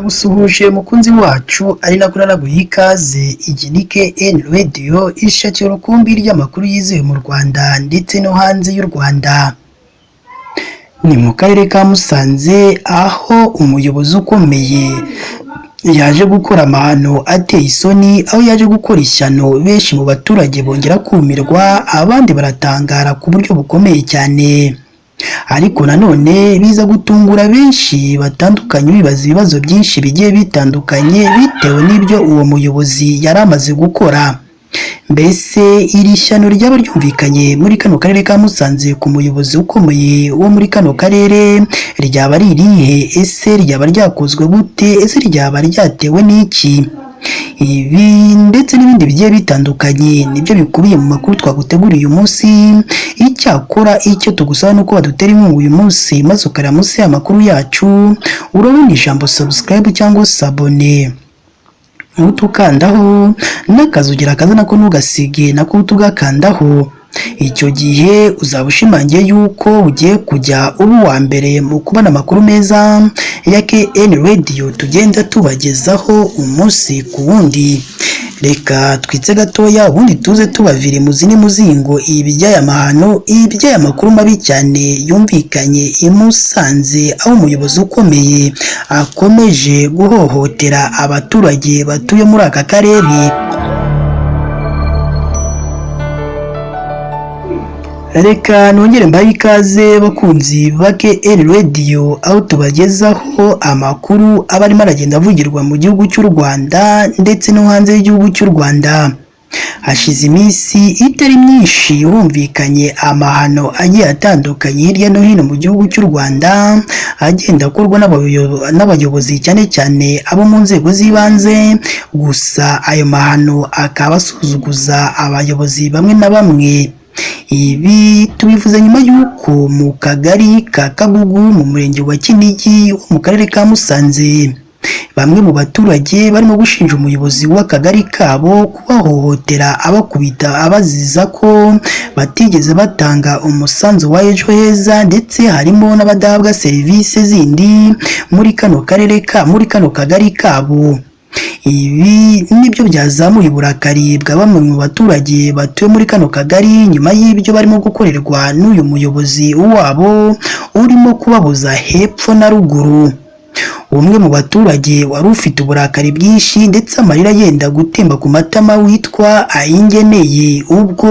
Ndagusuhuje mukunzi wacu, ari nako nanaguha ikaze. Iyi ni KN Radio, ishakira urukumbi ry'amakuru yizewe mu Rwanda ndetse no hanze y'u Rwanda. Ni mu karere ka Musanze, aho umuyobozi ukomeye yaje gukora amahano ateye isoni, aho yaje gukora ishyano, benshi mu baturage bongera kumirwa, abandi baratangara ku buryo bukomeye cyane. Ariko nanone biza gutungura benshi batandukanye, bibaza ibibazo byinshi bigiye bitandukanye bitewe n'ibyo uwo muyobozi yari amaze gukora. Mbese iri shyano ryaba ryumvikanye muri kano karere ka Musanze ku muyobozi ukomeye wo muri kano karere ryaba ari irihe? Ese ryaba ryakozwe gute? Ese ryaba ryatewe n'iki? Ibi ndetse n'ibindi bigiye bitandukanye nibyo bikubiye mu makuru twaguteguriye uyu munsi. Icyakora icyo tugusaba ni uko wadutera inkunga uyu munsi, maze ukareba munsi y'amakuru yacu, urabona ijambo subscribe cyangwa s'abonner, utukandaho n'akazogera kaza nako ntugasige, nako tugakandaho. Icyo gihe uzaba ushimangiye yuko ugiye kujya uba uwa mbere mu kubona amakuru meza ya KN Radio tugenda tubagezaho umunsi ku wundi. Reka twitse gatoya, ubundi tuze tubavire muzi muzingo ibi by'aya mahano, ibi by'aya makuru mabi cyane yumvikanye i Musanze, aho umuyobozi ukomeye akomeje guhohotera abaturage batuye muri aka karere. Reka nongere mbahe ikaze bakunzi ba KN Radio, aho tubagezaho amakuru aba arimo aragenda avugirwa mu gihugu cy'u Rwanda ndetse no hanze y'igihugu cy'u Rwanda. Hashize iminsi itari myinshi humvikanye amahano agiye atandukanye hirya no hino mu gihugu cy'u Rwanda, agenda akorwa n'abayobozi, cyane cyane abo mu nzego z'ibanze. Gusa ayo mahano akaba asuzuguza abayobozi bamwe na bamwe. Ibi tubivuze nyuma y'uko mu kagari ka Kagugu mu murenge wa Kinigi wo mu karere ka Musanze, bamwe mu baturage barimo gushinja umuyobozi w'akagari kabo kubahohotera, abakubita, abaziza ko batigeze batanga umusanzu wa Ejo Heza, ndetse harimo n'abadahabwa serivisi zindi muri kano karere ka muri kano kagari kabo. Ibi nibyo byazamuye uburakari bwa bamwe mu baturage batuye muri kano kagari, nyuma y'ibyo barimo gukorerwa n'uyu muyobozi wabo urimo kubabuza hepfo na ruguru. Umwe mu baturage wari ufite uburakari bwinshi ndetse amarira yenda gutemba ku matama, witwa Ayingeneye, ubwo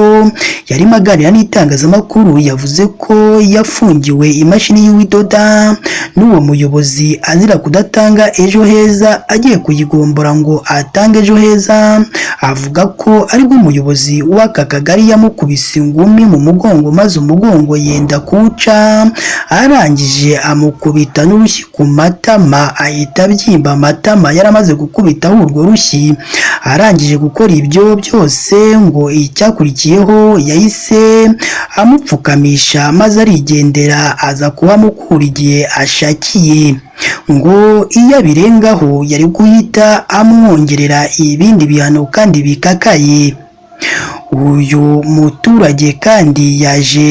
yarimo aganira n'itangazamakuru, yavuze ko yafungiwe imashini y'idoda n'uwo muyobozi azira kudatanga Ejo Heza, agiye kuyigombora ngo atange Ejo Heza. Avuga ko aribwo umuyobozi w'aka kagari yamukubise ingumi mu mugongo, maze umugongo yenda kuwuca, arangije amukubita n'urushyi ku matama, ahita abyimba amatama yaramaze gukubitaho urwo rushyi. Arangije gukora ibyo byose, ngo icyakurikiyeho yahise amupfukamisha maze arigendera, aza kuhamukura igihe ashakiye. Ngo iyo abirengaho yari guhita amwongerera ibindi bihano kandi bikakaye. Uyu muturage kandi yaje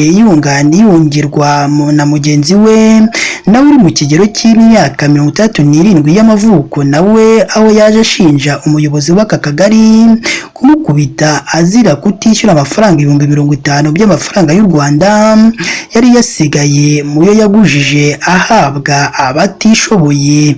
yungirwa na mugenzi we, nawe uri mu kigero cy'imyaka 67 y'amavuko, nawe aho yaje ashinja umuyobozi w'aka kagari kumukubita azira kutishyura amafaranga 50,000 by'amafaranga y'u Rwanda yari yasigaye mu yo yagujije ahabwa abatishoboye.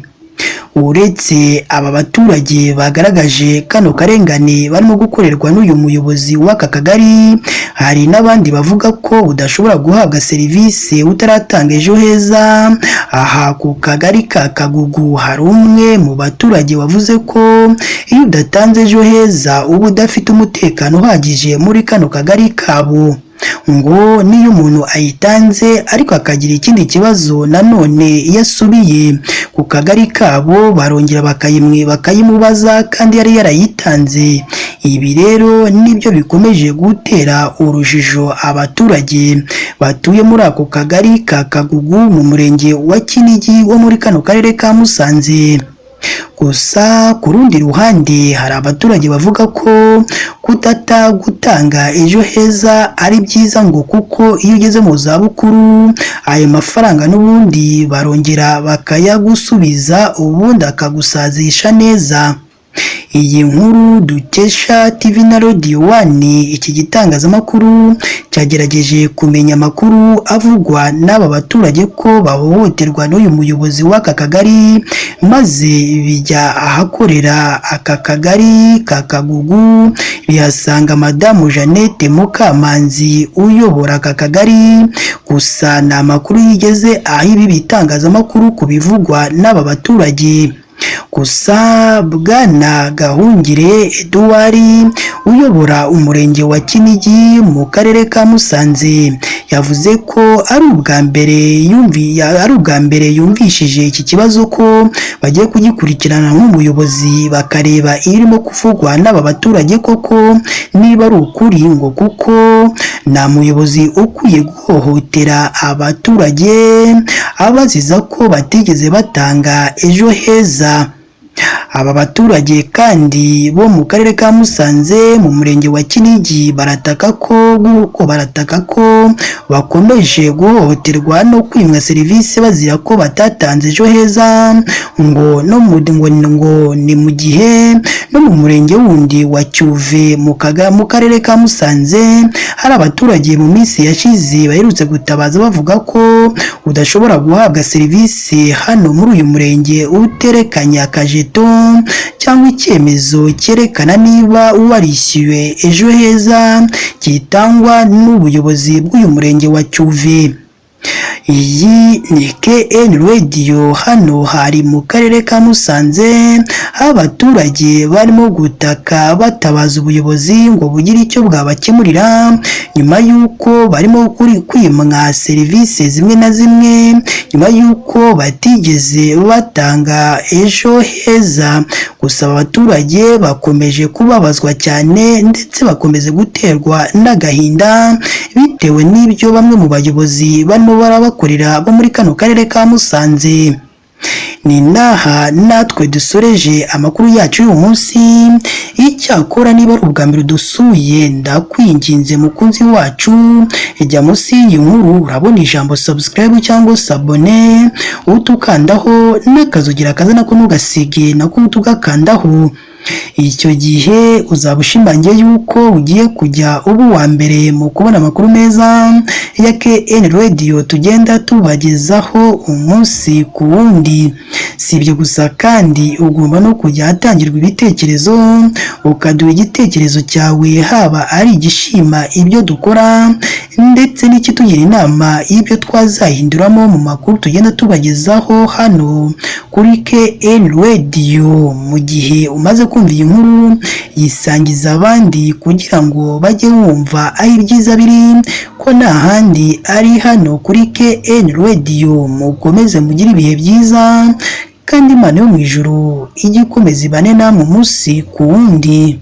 Uretse aba baturage bagaragaje kano karengane barimo gukorerwa n'uyu muyobozi w'aka kagari, hari n'abandi bavuga ko udashobora guhabwa serivisi utaratanga Ejo Heza. Aha ku kagari ka Kagugu hari umwe mu baturage wavuze ko iyo udatanze Ejo Heza uba udafite umutekano uhagije muri kano kagari kabo. Ngo niyo umuntu ayitanze ariko akagira ikindi kibazo, nanone iyo asubiye ku kagari kabo barongera bakayimubaza kandi yari yarayitanze. Ibi rero nibyo bikomeje gutera urujijo abaturage batuye muri ako kagari ka Kagugu mu murenge wa Kinigi wo muri kano karere ka Musanze. Gusa ku rundi ruhande hari abaturage bavuga ko kudata gutanga Ejo Heza ari byiza, ngo kuko iyo ugeze mu zabukuru ayo mafaranga n'ubundi barongera bakayagusubiza, ubundi akagusazisha neza. Iyi nkuru dukesha TV na Radio One, iki gitangazamakuru cyagerageje kumenya amakuru avugwa n'aba baturage ko bahohoterwa n'uyu muyobozi w'aka kagari, maze bijya ahakorera aka kagari ka Kagugu, bihasanga Madamu Jeannette Mukamanzi uyobora aka kagari. Gusa ni amakuru yigeze aho ibi bitangazamakuru ku bivugwa n'aba baturage. Gusa Bwana Gahungire Edouard uyobora umurenge wa Kinigi mu karere ka Musanze yavuze ko ari ubwa mbere yumvishije iki kibazo, ko bagiye kugikurikirana nk'umuyobozi bakareba irimo kuvugwa n'aba baturage koko niba ari ukuri, ngo kuko nta muyobozi ukwiye guhohotera abaturage abaziza ko batigeze batanga Ejo Heza. Aba baturage kandi bo mu karere ka Musanze mu murenge wa Kinigi barataka ko bakomeje guhohoterwa no kwimwa serivisi bazira ko batatanze Ejo Heza, ngo no mu ngo ngo ni mu gihe no mu murenge wundi wa Cyuve mu karere ka Musanze hari abaturage mu minsi yashize baherutse gutabaza bavuga ko udashobora guhabwa serivisi hano muri uyu murenge uterekanye akajeto cyangwa icyemezo cyerekana niba warishyuwe Ejo Heza gitangwa n'ubuyobozi bw'uyu murenge wa Cyuve. Iyi ni KN Radio, hano hari mu karere ka Musanze, aho abaturage barimo gutaka batabaza ubuyobozi ngo bugire icyo bwabakemurira nyuma y'uko barimo kwimwa serivisi zimwe na zimwe nyuma y'uko batigeze batanga Ejo Heza. Gusa aba baturage bakomeje kubabazwa cyane ndetse bakomeza guterwa n'agahinda bitewe n'ibyo bamwe mu bayobozi barimo barabakorera bo muri kano karere ka Musanze. Ni naha natwe dusoreje amakuru yacu y'uyu munsi. Icyakora niba ari ubwa mbere dusuye, ndakwinginze mukunzi wacu, jya munsi y'iyi nkuru urabona ijambo subscribe cyangwa s'abonner, utukandaho n'akazogera kaza nako ntugasige, nako utugakandaho. Icyo gihe uzaba ushimangiye yuko ugiye kujya uba uwa mbere mu kubona amakuru meza ya KN Radio tugenda tubagezaho umunsi ku wundi. Si ibyo gusa kandi, ugomba no kujya ahatangirwa ibitekerezo ukaduha igitekerezo cyawe, haba ari igishima ibyo dukora ndetse n'ikitugira inama y'ibyo twazahinduramo mu makuru tugenda tubagezaho hano kuri KN Radio. Mu gihe umaze kumva iyi nkuru, yisangiza abandi kugira ngo bajye bumva aho ibyiza biri, ko nta handi ari hano kuri KN Radio. Mukomeze mugire ibihe byiza, kandi Imana yo mu ijuru ijye ikomeza ibane namwe umunsi ku wundi.